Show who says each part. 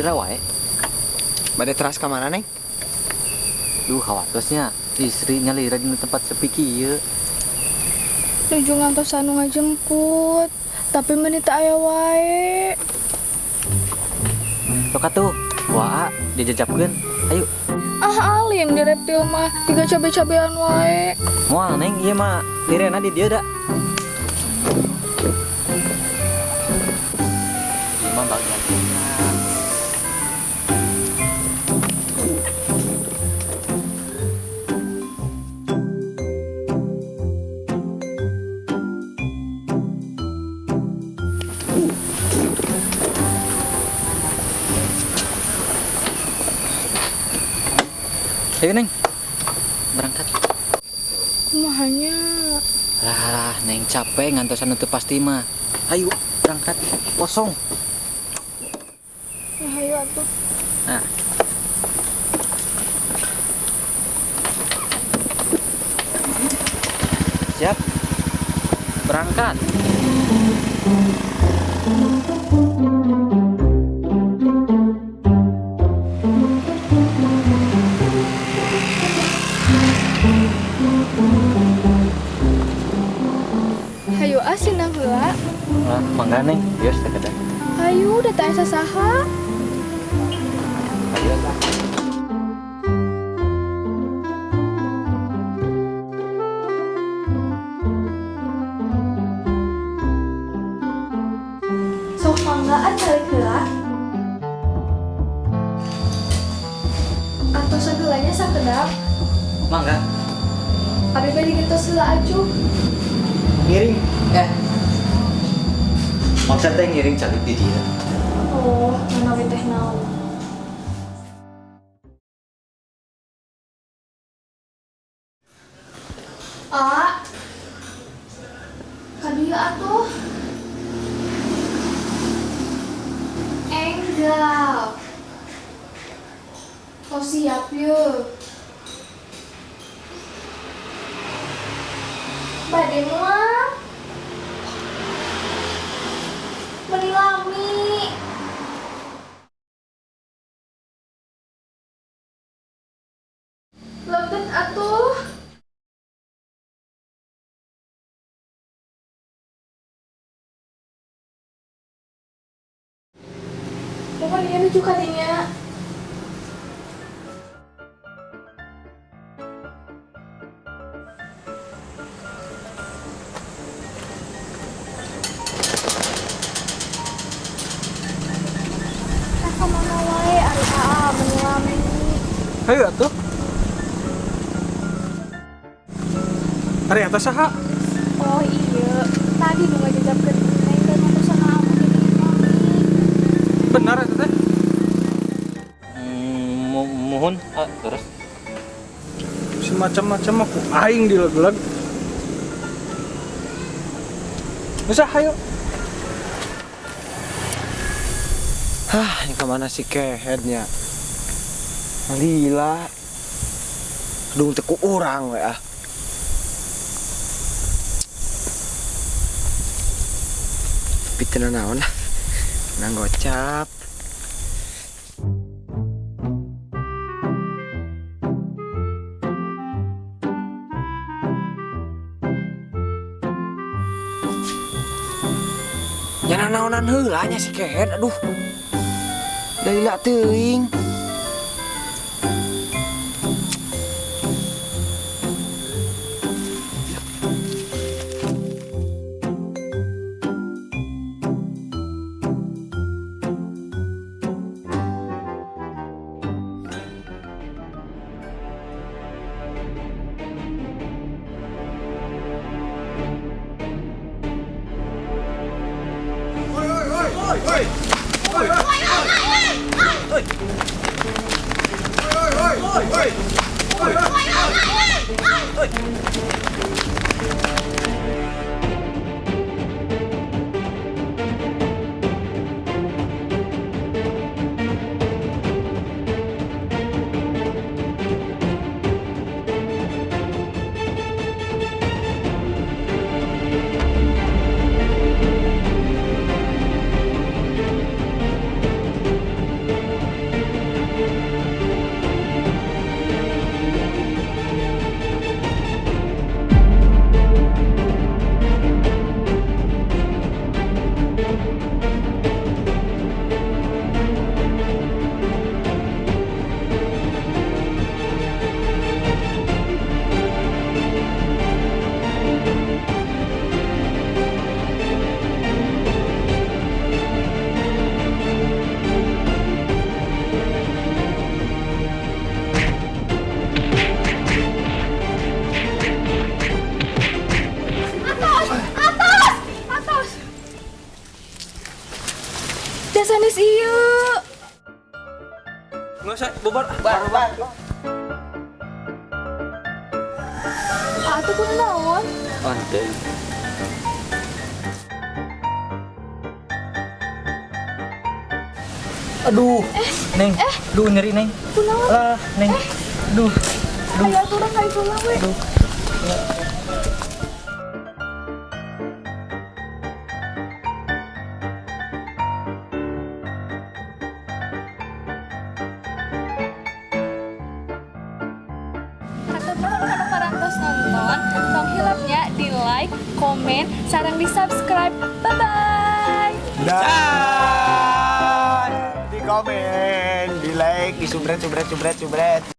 Speaker 1: Lila wae.
Speaker 2: Bade teras ka mana, Neng?
Speaker 1: Duh, khawatosnya istri nyalira di tempat sepi kieu.
Speaker 3: Nuju ngantos anu ngajemput, tapi meni teu aya wae.
Speaker 1: Sok atuh, waa dijajapkeun. Ayo.
Speaker 3: Ah, alim di reptil mah tiga cabe-cabean wae.
Speaker 1: Moal, Neng, ieu mah lirena di dieu da. Ieu mah bagian tengah. Ayo, Neng, berangkat.
Speaker 3: Kumahanya?
Speaker 1: Lah, Neng capek ngantosan itu pasti mah. Ayo, berangkat. Kosong.
Speaker 3: Ya, ayo atuh.
Speaker 1: Nah. Siap. Berangkat.
Speaker 3: Hayu ah sindang heula.
Speaker 1: Lah, mangga Neng, biar sakedar.
Speaker 3: Hayu, da teu aya sasaha.
Speaker 1: Ayo lah.
Speaker 3: Sok mangga ah calik heula. Antosan heulanya sakedap.
Speaker 1: Mangga.
Speaker 3: Abi bade gentos heula acuh.
Speaker 1: Ngiring. Maksud teh ngiring calik di dia.
Speaker 3: Oh, manawi teh naon? Ah. Ka dieu atuh. Enggal. Kau siap yeuh. Bade moal. Meni lami. Lebet atuh. Mohon ieu nuju ka dinya. Ka mana wae ari aa meni lami.
Speaker 4: Hayu atuh. Ari atas saha?
Speaker 3: Oh iya, tadi nu ngajajapkeun Neng teh ngantosan aku jadi mami.
Speaker 4: Benar eta teh?
Speaker 1: Muhun, ah, terus?
Speaker 4: Semacam-macam aku aing dileg-leg. Bisa, hayu.
Speaker 2: Hah, ini kemana sih keheadnya? Lila. Aduh, teu ku urang we ah. Tapi teu nanaon lah. Nang gocap. Nya nanaonan heula nya si kehead, aduh. Lila teuing.
Speaker 4: Nggak usah, bubar.
Speaker 2: Bar, bar.
Speaker 3: Atuh kudu naon?
Speaker 1: Oh, henteu. Aduh, Neng. Duh, nyeri, Neng.
Speaker 3: Kunaon?
Speaker 1: Lah, Neng. Duh.
Speaker 3: Ayo aturan kayak pulang we. Hatur nuhun kana parantos nonton, tong hilap nya di like, komen, sareng di subscribe. Bye bye.
Speaker 2: Dah. Di komen, di like, di subret, subret, subret, subret.